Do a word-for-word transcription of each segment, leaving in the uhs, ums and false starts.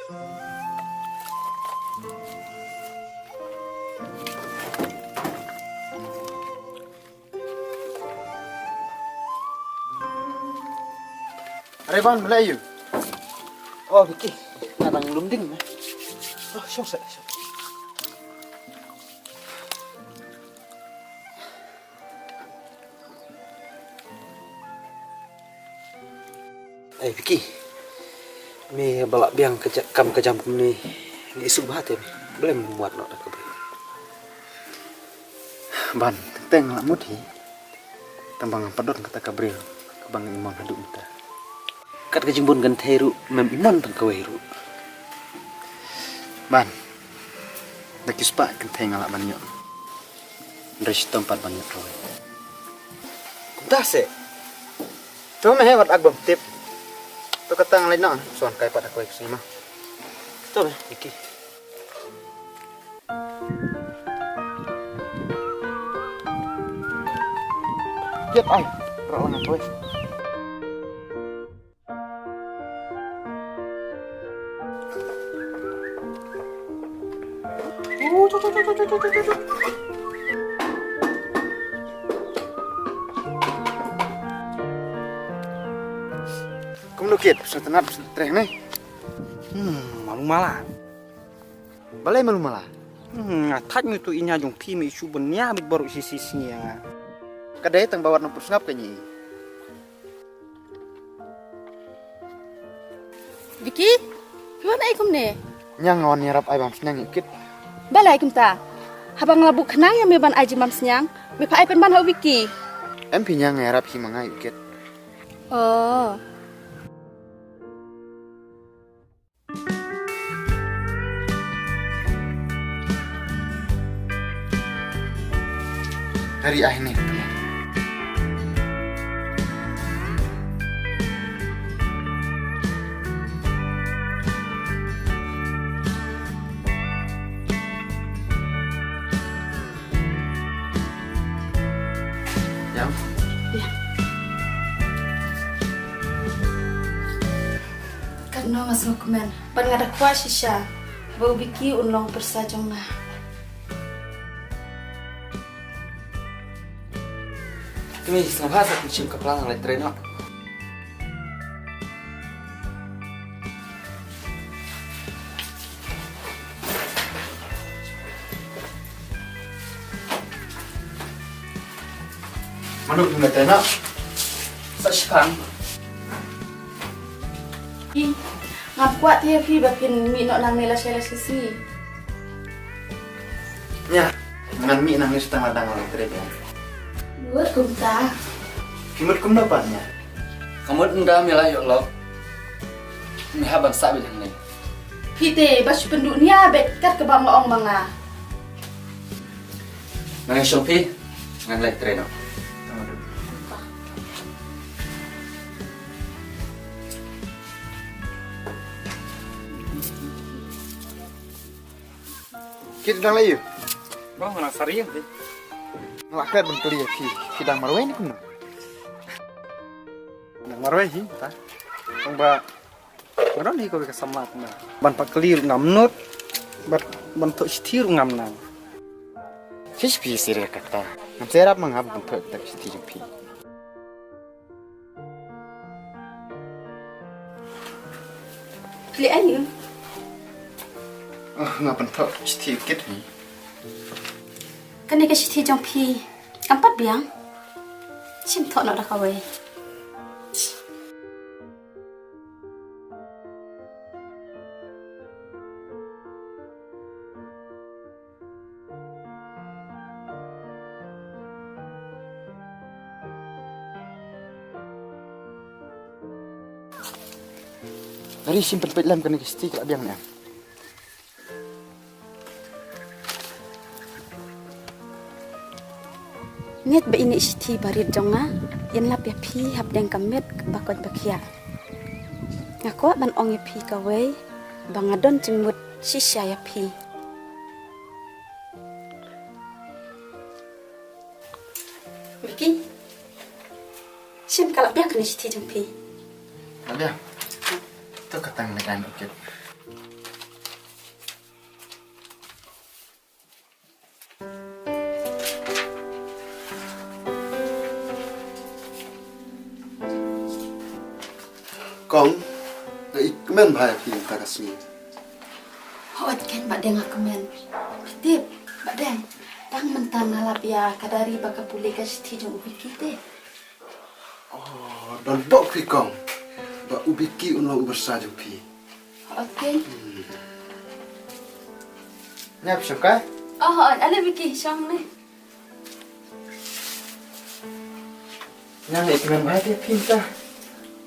Are Ban, me la ïoh? Oh, Vicky, nga dang lum ding ne. Oh, shong seh, shong. Ai Vicky, me ba lah biang ka ja-, kam ka jam kumne, ngi suk bha te, balei mem wad noh da ka briew? Ban, teng teng lah mut hi. Tang ba ngam pat don kata ka briew kaba nga imon haduh mynta. Kat ka jingbun kynthei ruh mem imon tang kawei ruh. Ban, da ki spah kynthei nga lah ban ïoh. Hynrei shitom pat ban ïoh kawei. Kumta seh. To me he wat ak bym tip. To kata nga leit noh, sa wan kai pat da kawei ka sngi ma. To me, Vicky. Kiad ai, rah lang kawei. Kumno Kit, sa tnat sa treh ne? Hmm, malu mala. Balei malu mala? Hmm, nga thait ngi tu inya jong phi me isu benia bit baru si si sngi nga. Ka dei tang ba wat nang put sngap ka ngi. Vicky, phi wan ai kumne? Nyang wan ïarap ai bam sniang ïa u Kit. Balei kumta? Haba nga la buh khnang ïa me ban ai jingmam sniang, me pha ai pynban ha u Vicky. Em phi nyang ïarap hi ma nga ïa u Kit. Oh. Dari ai ne. Ïa. Ïa. Katno nga sngewkmen bad nga da kwah shisha ba u Vicky un long pyrsa jong nga. Kmie, sngewbha sa pynshim ka plang, leit trei noh. Mano phi mete na? Sa shipang. Ih, ngam kwah te ïa phi ba phin mih noh nangne lashai lashisngi. Nia, ngan mih nangne shitang la dang leit trei. Mut kumta. Phi mut kumno pat nia? Ka mut ynda me la ïoh lok, me hap ban sah beit hangne. Phi te ba shu pynduh nia beit kat kaba nga ong ma nga. Nang ïashong phi, ngan leit trei noh. Kit dang lei ïa. Bang, nga nang sari ïa phi. Nga la klet ban kylli ïa phi, phi dang marwei ne kumno? Dang marwei hi ta. Tang ba nga don hi kawei ka samla kumno. Ban pat kylli ruh ngam nud, bad ban thoh shithi ruh ngam nang. Shish phi, siri kata. Ngam sngewrap ma nga ban thoh kata ka shithi jong phi. Phi leh aiu? Oh, nga pynthoh shithi kit hi. Kane ka shithi jong phi kam pat biang. Shim thoh noh da kawei. Nari shim pynpeit lem kane ka shithi ka la biang ne em. Nget ba ine i shithi barit jong nga, yn lap ïa phi hapdeng ka met ba koit ba khiah. Nga kwah ban ong ïa phi kawei ba nga don jingmut shisha ïa phi. Vicky, shim ka la biang kane shithi jong phi. La biang. To ka tang ne kan okit. Kong, nga i kmen bha ïa phi mynta ka sngi. Hooid keiñ Bah Deng, nga kmen. Phi tip Bah Deng, tang mynta nga lap ïa ka diary ba ka pule ka shithi jong u Biki te. Oh, don bok phi Kong. Ba u Biki un long u byrsa jong phi. Hooid keiñ. Nga phi shong kai? Oh, hooid, ale Biki shong ne. Nga i kmen bha ïa phi mynta.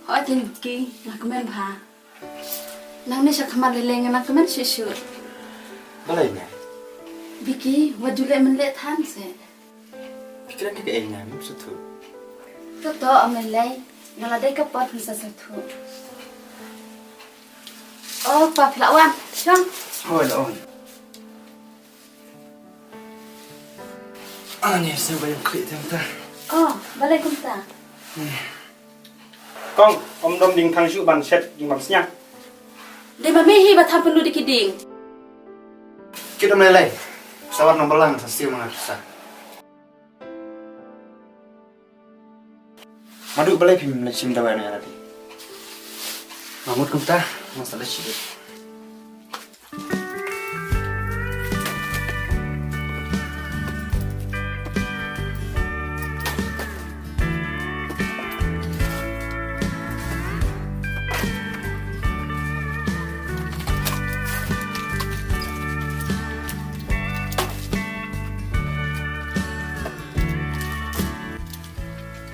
Hooid keiñ Biki, nga kmen bha. Nangne sha khmat lei lei nga nang kmen shuh shuh. Balei ne? Biki, wat ju leh mynleh than se. Phi kren ïa kaei, nga ngam sngewthuh. To to, ym lei lei. Nga la dei ka por phin sa sngewthuh. Oh, pa phi la wan. Shong. Hooid, la wan. Ani sngewbha ïa khlieh te mynta. Oh, balei kumta? Kong, ym dom dieng thang shuh ban shet dieng bam sniang. Dei ma me hi ba tham pynlut ïa ki dieng. Kit ym lei lei. Sa wan nong balang sa siew ma nga sa. Madu balei phim leit shim dawai noh ïa lade? Nga mut kumta, nga sa leit shim.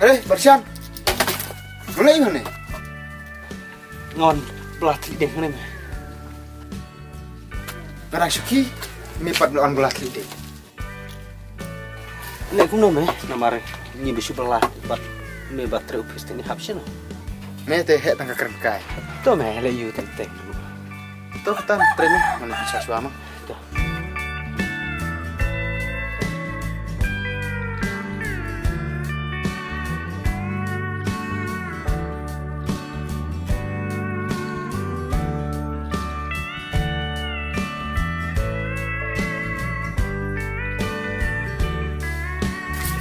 Hei, Barshan. Ngan leit hangne. Ngan bla thli ding hangne me. Nga dang shuki, me pat ngan bla thli ding. Ne kumno me, namar ngi ba shu bla bad me ba treh office te ngi hap shano. Me te heh tang ka kren kai. To me le yu teng teng. To kata treh me, ngan sa shwa ma. To.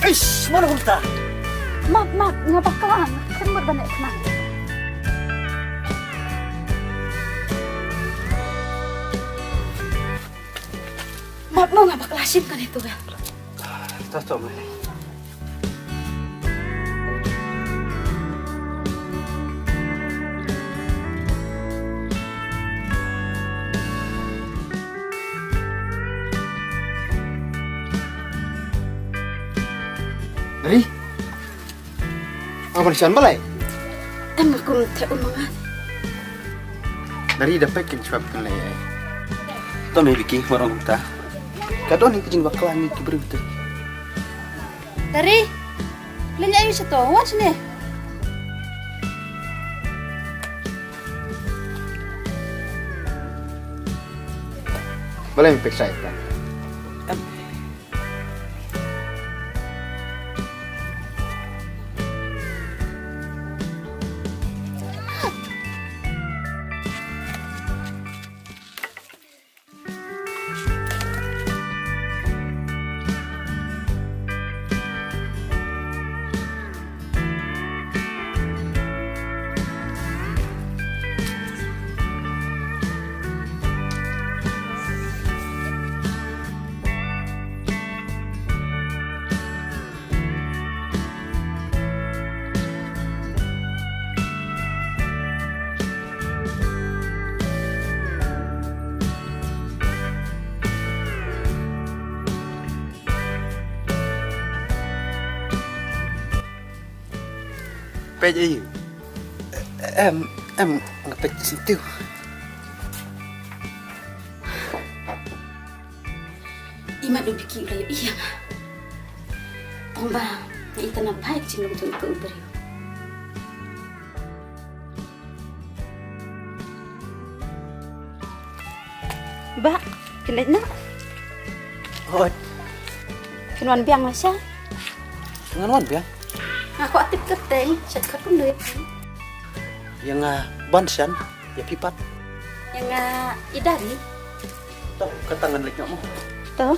Eish, mano kumta? Map, map, nga bakla, nga khlem mut ban leh khnang. Map mo nga bakla shim kane tu ga. Ta to me. Ri. Aban shan balai. Em nga kum te un mangat. Dari da pek kin chwap kan lai. To me Biki marong ta. Ka don ni ka jingbakla ngi ki briew te. Dari. Lin ayu shato wan shne. Balai mi pek sai kan. Peit aïu? Em, em, nga peit siti. Imat u Biki u la ïohi ïa nga. Tang ba nga itynnad bha ïa ka jinglong jong u briew. Bah, phin leit noh? Hooid. Phin wan biang lashai? Ngan wan biang. Nga kwah tip kyrteng, shet kyrteng dei. Ïa nga Banshan, ïa phi pat? Ïa nga Idari. To, kata ngan leit noh mo. To.